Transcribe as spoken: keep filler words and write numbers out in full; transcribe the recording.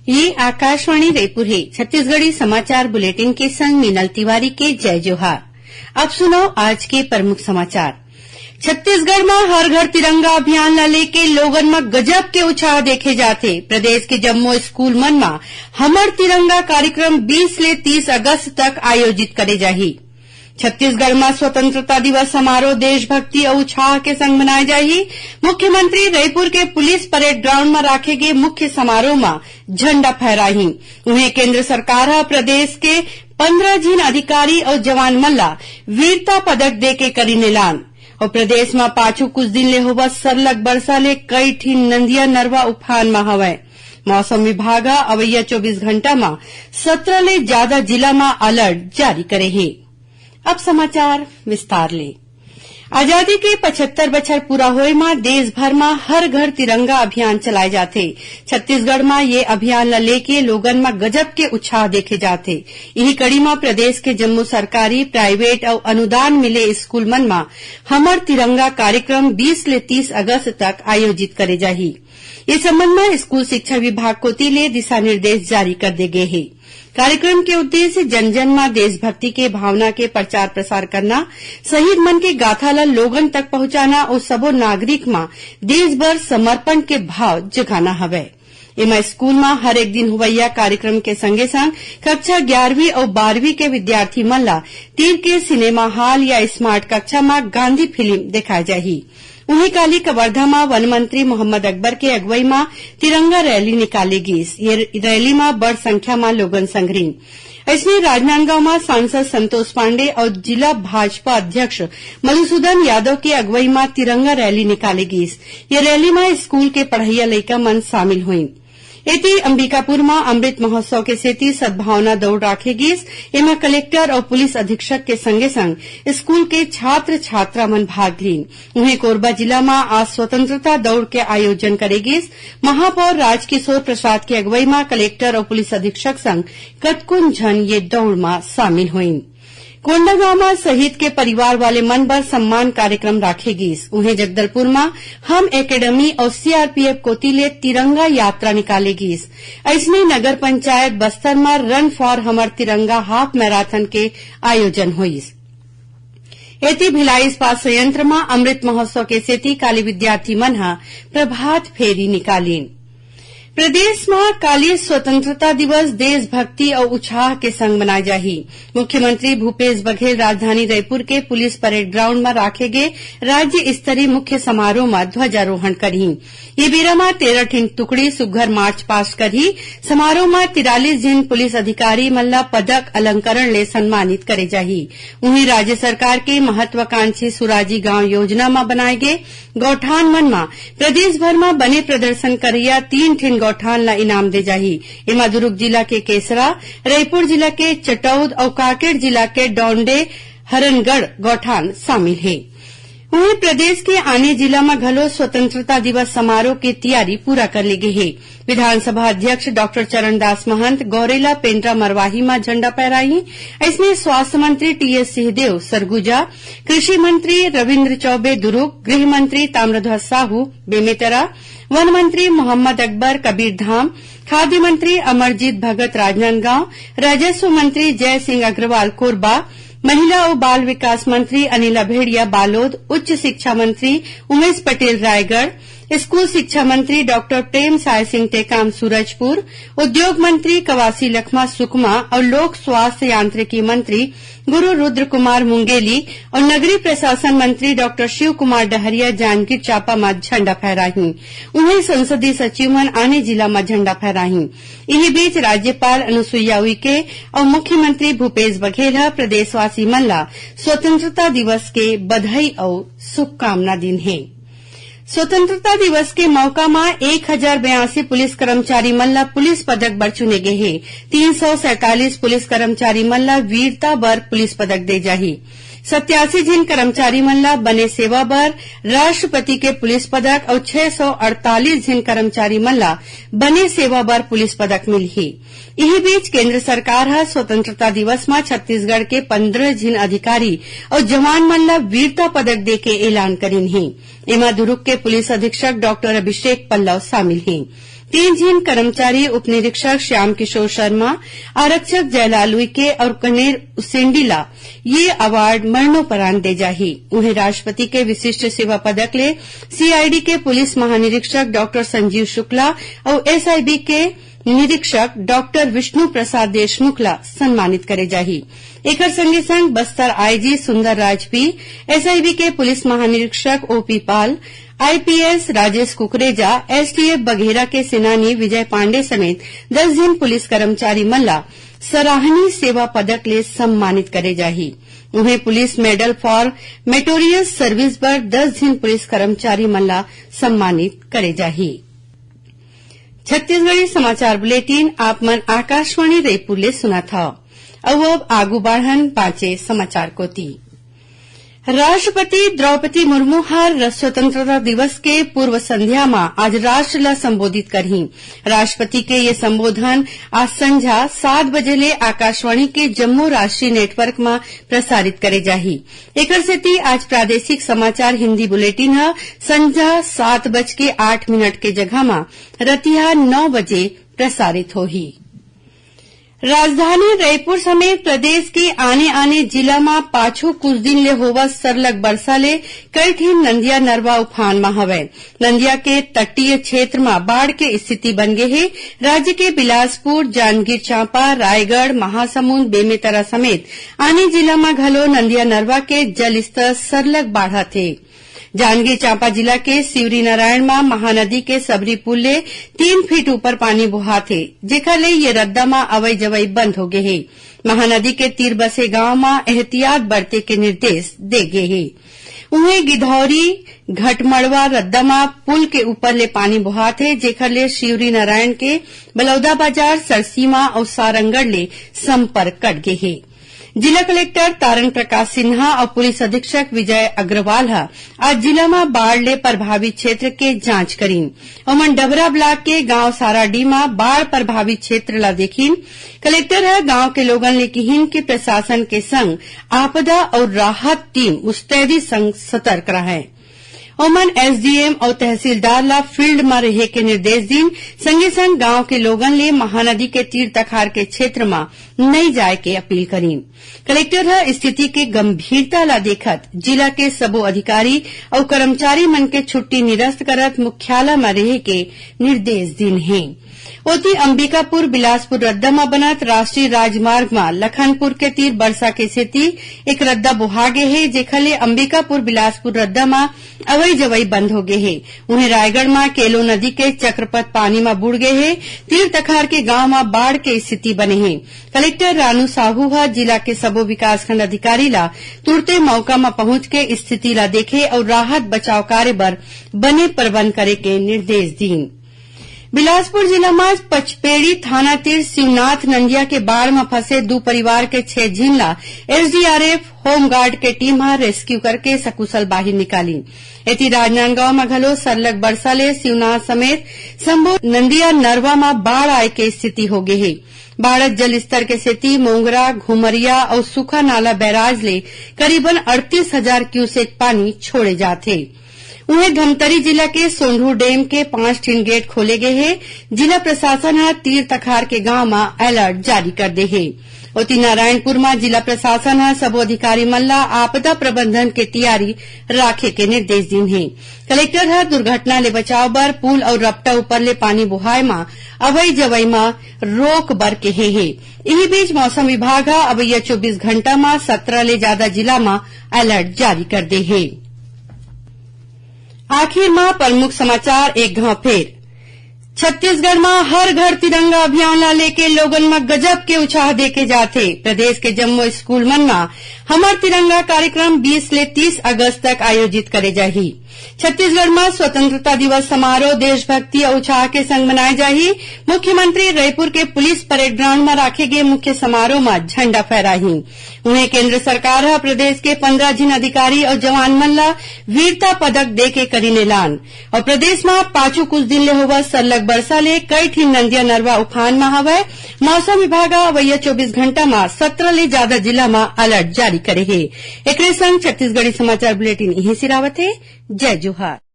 ये आकाशवाणी रायपुर हे। छत्तीसगढ़ी समाचार बुलेटिन के संग मीनल तिवारी के जय जोहार। अब सुनव आज के प्रमुख समाचार। छत्तीसगढ़ म हर घर तिरंगा अभियान ला लेके लोगन म गजब के उत्साह देखे जाथे। प्रदेश के जम्मो स्कूल मन म हमर तिरंगा कार्यक्रम बीस ले तीस अगस्त तक आयोजित करे जाही। छत्तीसगढ़ म स्वतंत्रता दिवस समारोह देशभक्ति अउ उत्साह के संग मनाए जाही। मुख्यमंत्री रईपुर के पुलिस परेड ग्राउंड म राखे गे मुख्य समारोह म झंडा फहराही। उहें, केंद्र सरकार ह प्रदेश के पंद्रह झिन अधिकारी अउ जवान मन ला वीरता पदक देके करिन ऐलान। अउ प्रदेश म पाछू कुछ दिन ले होवत सरलग बरसा ले कई ठिन नंदिया नरवा उफान म हवय। मौसम विभाग ह अवइया चौबीस घंटा म सत्रह ले जादा जिला म अलर्ट जारी करे हे। अब समाचार विस्तार ले। आजादी के पचहत्तर बछर पूरा होए म देश भर म हर घर तिरंगा अभियान चलाए जाथे। छत्तीसगढ़ म ये अभियान ल लेके लोगन म गजब के उत्साह देखे जाथे। इही कड़ी म प्रदेश के जम्मो सरकारी, प्राइवेट अउ अनुदान मिले स्कूल मन म हमर तिरंगा कार्यक्रम बीस ले तीस अगस्त तक आयोजित करे जाही। ये संबंध म स्कूल शिक्षा विभाग कोति ले दिशा निर्देश जारी कर दे गे हे। कार्यक्रम के उद्देश्य जन जन म देशभक्ति के भावना के प्रचार प्रसार करना, शहीद मन के गाथा ल लोगन तक पहुंचाना अउ सबो नागरिक म देश बर समर्पण के भाव जगाना हवय। एमा स्कूल म हर एक दिन होवइया कार्यक्रम के संगे संग कक्षा ग्यारहवीं अउ बारहवीं के विद्यार्थी मन ल तीर के सिनेमा हॉल या स्मार्ट कक्षा म गांधी फिल्म देखाए जाही। उहें, काली कवर्धा म वन मंत्री मोहम्मद अकबर के अगुवई म तिरंगा रैली निकाले गीस। ये रैली म बड़ संख्या म लोगन संघरिन। अइसने राजनांदगांव म सांसद संतोष पांडे अउ जिला भाजपा अध्यक्ष मधुसूदन यादव के अगुवई म तिरंगा रैली निकाले गीस। ये रैली म स्कूल के पढ़इया लइका मन शामिल होइन। एती, अंबिकापुर म अमृत महोत्सव के सेती सद्भावना दौड़ राखे गीस। एमा कलेक्टर अउ पुलिस अधीक्षक के संगे संग स्कूल के छात्र छात्रा मन भाग लीन। उहें, कोरबा जिला म आज स्वतंत्रता दौड़ के आयोजन करे गीस। महापौर राजकिशोर प्रसाद के अगुवई म कलेक्टर अउ पुलिस अधीक्षक संग कतकोन झन ये दौड़ म शामिल होइन। कोंडागांव म शहीद के परिवार वाले मन बर सम्मान कार्यक्रम राखे गीस। उहें, जगदलपुर म हम एकेडमी अउ सीआरपीएफ कोति ले तिरंगा यात्रा निकाले गीस। अइसने, नगर पंचायत बस्तर म रन फॉर हमर तिरंगा हाफ मैराथन के आयोजन होइस। एती, भिलाई इस्पात संयंत्र म अमृत महोत्सव के सेती काली विद्यार्थी मन ह प्रभात फेरी निकालिन। प्रदेश म काली स्वतंत्रता दिवस देशभक्ति अउ उत्साह के संग मनाए जाही। मुख्यमंत्री भूपेश बघेल राजधानी रईपुर के पुलिस परेड ग्राउंड म राखे गे राज्य स्तरीय मुख्य समारोह म ध्वजारोहण करही। ये बेरा म तेरह ठिन टुकड़ी सुग्घर मार्च पास्ट करही। समारोह म तिरालीस झिन पुलिस अधिकारी मन ल पदक अलंकरण ले सम्मानित करे जाही। उहें, राज्य सरकार के महत्वाकांक्षी सुराजी गांव योजना म बनाए गे गौठान मन म प्रदेश भर म बने प्रदर्शन करइया तीन ठिन गौठान ल इनाम दे जाही। एमा दुरूग जिला के केसरा, रईपुर जिला के चटौद अउ कांकेर जिला के डौंडे हरनगढ़ गौठान शामिल हे। उहें, प्रदेश के आने जिला म घलो स्वतंत्रता दिवस समारोह के तियारी पूरा कर ले गे हे। विधानसभा अध्यक्ष डॉक्टर चरणदास महंत गौरेला पेंड्रा मरवाही म झंडा फहराही। अइसने, स्वास्थ्य मंत्री टीएस सिंहदेव सरगुजा, कृषि मंत्री रविंद्र चौबे दुरूग, गृह मंत्री ताम्रध्वज साहू बेमेतरा, वन मंत्री मोहम्मद अकबर कबीरधाम, खाद्य मंत्री अमरजीत भगत राजनांदगांव, राजस्व मंत्री जय सिंह अग्रवाल कोरबा, महिला अउ बाल विकास मंत्री अनिला भेड़िया बालोद, उच्च शिक्षा मंत्री उमेश पटेल रायगढ़, स्कूल शिक्षा मंत्री डॉक्टर प्रेम साय सिंह टेकाम सूरजपुर, उद्योग मंत्री कवासी लखमा सुकमा अउ लोक स्वास्थ्य यांत्रिकी मंत्री गुरु रुद्र कुमार मुंगेली अउ नगरीय प्रशासन मंत्री डॉक्टर शिव कुमार डहरिया जांजगीर चांपा म झंडा फहराही। उहें, संसदीय सचिव मन आने जिला म झंडा फहराही। इही बीच, राज्यपाल अनुसुईया उइके अउ मुख्यमंत्री भूपेश बघेल ह प्रदेशवासी मन ला स्वतंत्रता दिवस के बधाई अउ शुभकामना दीन हे। स्वतंत्रता दिवस के मौका म एक हजार बयासी पुलिस कर्मचारी मन ला पुलिस पदक बर चुने गे हे। तीन सौ सैंतालीस पुलिस कर्मचारी मन ला वीरता बर पुलिस पदक दे जाही। सत्यासी झिन कर्मचारी मन ला बने सेवा बर राष्ट्रपति के पुलिस पदक अउ छह सौ अड़तालीस झिन कर्मचारी मन ला बने सेवा बर पुलिस पदक मिलही। इही बीच, केंद्र सरकार ह स्वतंत्रता दिवस म छत्तीसगढ़ के पंद्रह झिन अधिकारी अउ जवान मन ला वीरता पदक देके ऐलान करिन हे। एमा दुरूग के पुलिस अधीक्षक डॉक्टर अभिषेक पल्लव शामिल हे। तीन झिन कर्मचारी उप निरीक्षक श्याम किशोर शर्मा, आरक्षक जयलाल उइके अउ कनेर उसेंडी ला ये अवार्ड मरणोपरांत दे जाही। उहें, राष्ट्रपति के विशिष्ट सेवा पदक ले सीआईडी के पुलिस महानिरीक्षक डॉक्टर संजीव शुक्ला अउ एसआईबी के निरीक्षक डॉक्टर विष्णु प्रसाद देशमुख ला सम्मानित करे जाही। एकर संगे संग बस्तर आईजी सुंदर राज पी, एसआईबी के पुलिस महानिरीक्षक ओपी पाल, आईपीएस राजेश कुकरेजा, एसटीएफ बघेरा के सेनानी विजय पांडे समेत दस झिन पुलिस कर्मचारी मन ला सराहनीय सेवा पदक ले सम्मानित करे जाही। उहें, police medal for meritorious service बर दस झिन पुलिस कर्मचारी मन ला सम्मानित करे जाही। छत्तीसगढ़ी समाचार बुलेटिन आप मन आकाशवाणी रायपुर ले सुनत हव। अउ अब आगू बाढ़न बांचे समाचार कोति। राष्ट्रपति द्रौपदी मुर्मू हर स्वतंत्रता दिवस के पूर्व संध्या म आज राष्ट्र ल संबोधित करही। राष्ट्रपति के ये संबोधन आज संझा सात बजे ले आकाशवाणी के जम्मो राष्ट्रीय नेटवर्क म प्रसारित करे जाही। एकर सेती आज प्रादेशिक समाचार हिंदी बुलेटिन ह संझा सात बज के आठ मिनट के जगह म रतिहा नौ बजे प्रसारित होही। राजधानी रायपुर समेत प्रदेश के आने-आने जिला म पाछू कुछ दिन ले होवत सरलग बरसा ले कई ठिन नंदिया नरवा उफान म हवय। नंदिया के तटीय क्षेत्र म बाढ़ के स्थिति बन गे हे। राज्य के बिलासपुर, जांजगीर चांपा, रायगढ़, महासमुंद, बेमेतरा समेत आने जिला म घलो नंदिया नरवा के जल स्तर सरलग बाढ़त हे। जांजगीर चांपा जिला के शिवरीनारायण म महानदी के सबरी पुल ले तीन फीट ऊपर पानी बोहात हे, जेखर ले ये रद्दा म अवई जवई बंद हो गे हे। महानदी के तीर बसे गांव म एहतियात बरते के निर्देश दे गे हे। उहें, गिधौरी घटमड़वा रद्दा म पुल के ऊपर ले पानी बोहात हे, जेखर ले शिवरीनारायण के बलौदा बाजार, सरसीमा अउ सारंगढ़ ले संपर्क कट गे हे। जिला कलेक्टर तारण प्रकाश सिन्हा अउ पुलिस अधीक्षक विजय अग्रवाल ह आज जिला म बाढ़ ले प्रभावित क्षेत्र के जांच करीन। ओमन डभरा ब्लॉक के गांव साराडीह म बाढ़ प्रभावित क्षेत्र ला देखिन। कलेक्टर ह गांव के लोगन ले किहिन कि प्रशासन के संग आपदा अउ राहत टीम मुस्तैदी संग सतर्क रहय। ओमन एसडीएम अउ तहसीलदार ला फील्ड म रेहे के निर्देश दीन, संगे संग गांव के लोगन ले महानदी के तीर तखार के क्षेत्र म नइ जाय के अपील करीन। कलेक्टर ह स्थिति के गंभीरता ला देखत जिला के सबो अधिकारी अउ कर्मचारी मन के छुट्टी निरस्त करत मुख्यालय म रेहे के निर्देश दीन हे। ओती, अंबिकापुर बिलासपुर रद्दा म बनत राष्ट्रीय राजमार्ग म लखनपुर के तीर बरसा के सेती एक रद्दा बोहा गे हे, जेखर ले अंबिकापुर बिलासपुर रद्दा म अवई जवई बंद हो गे हे। उहें, रायगढ़ म केलो नदी के चक्रपथ पानी म बुड़ गे हे। तीर तखार के गांव म बाढ़ के स्थिति बने हे। कलेक्टर रानू साहू ह जिला के सबो विकासखंड अधिकारी ला तुरते मौका म पहुंच के स्थिति ला देखे अउ राहत बचाव कार्य बर बने प्रबंध करे के निर्देश दीन। बिलासपुर जिला म पचपेड़ी थाना तीर शिवनाथ नंदिया के बाढ़ म फंसे दू परिवार के छह झिन ला एसडीआरएफ होमगार्ड के टीम ह रेस्क्यू करके सकुशल बाहिर निकाली। एती, राजनांदगांव म घलो सरलग बरसा ले शिवनाथ समेत शंभू नंदिया नरवा म बाढ़ आए के स्थिति हो गे हे। बाढ़त जल स्तर के सेती मोंगरा, घुमरिया अउ सुखा नाला बैराज ले करीबन अड़तीस हजार क्यूसेक पानी छोड़े जात हे। उहें, धमतरी जिला के सोंढू डैम के पांच ठिन गेट खोले गे हे। जिला प्रशासन ह तीर तखार के गांव म अलर्ट जारी कर दे हे। ओती, नारायणपुर म जिला प्रशासन ह सबो अधिकारी मन ला आपदा प्रबंधन के तियारी राखे के निर्देश दीन हे। कलेक्टर ह दुर्घटना ले बचाव बर पुल अउ रपटा ऊपर ले पानी बोहाय म अवई जवई म रोक बर केहे हे। इही बीच, मौसम विभाग ह अवइया चौबीस घंटा म सत्रह ले जादा जिला म अलर्ट जारी कर दे हे। आखिर म प्रमुख समाचार एक घांव फेर। छत्तीसगढ़ म हर घर तिरंगा अभियान ला लेके लोगन म गजब के उत्साह देखे जाथे। प्रदेश के जम्मो स्कूल मन म हमर तिरंगा कार्यक्रम बीस ले तीस अगस्त तक आयोजित करे जाही। छत्तीसगढ़ म स्वतंत्रता दिवस समारोह देशभक्ति अउ उत्साह के संग मनाए जाही। मुख्यमंत्री रईपुर के पुलिस परेड ग्राउंड म राखे गे मुख्य समारोह म झंडा फहराही। उहें, केंद्र सरकार ह प्रदेश के पंद्रह झिन अधिकारी अउ जवान मन ल वीरता पदक दे के करीन ऐलान। अउ प्रदेश म पाछू कुछ दिन ले होवत सरलग बरसा ले कई ठिन नंदिया नरवा उफान म हवय। मौसम विभाग ह अवइया चौबीस घंटा म सत्रह ले जादा जिला म अलर्ट जारी करे हे। एकरे संग छत्तीसगढ़ी समाचार बुलेटिन इहें सिरावत हे। जय जोहार।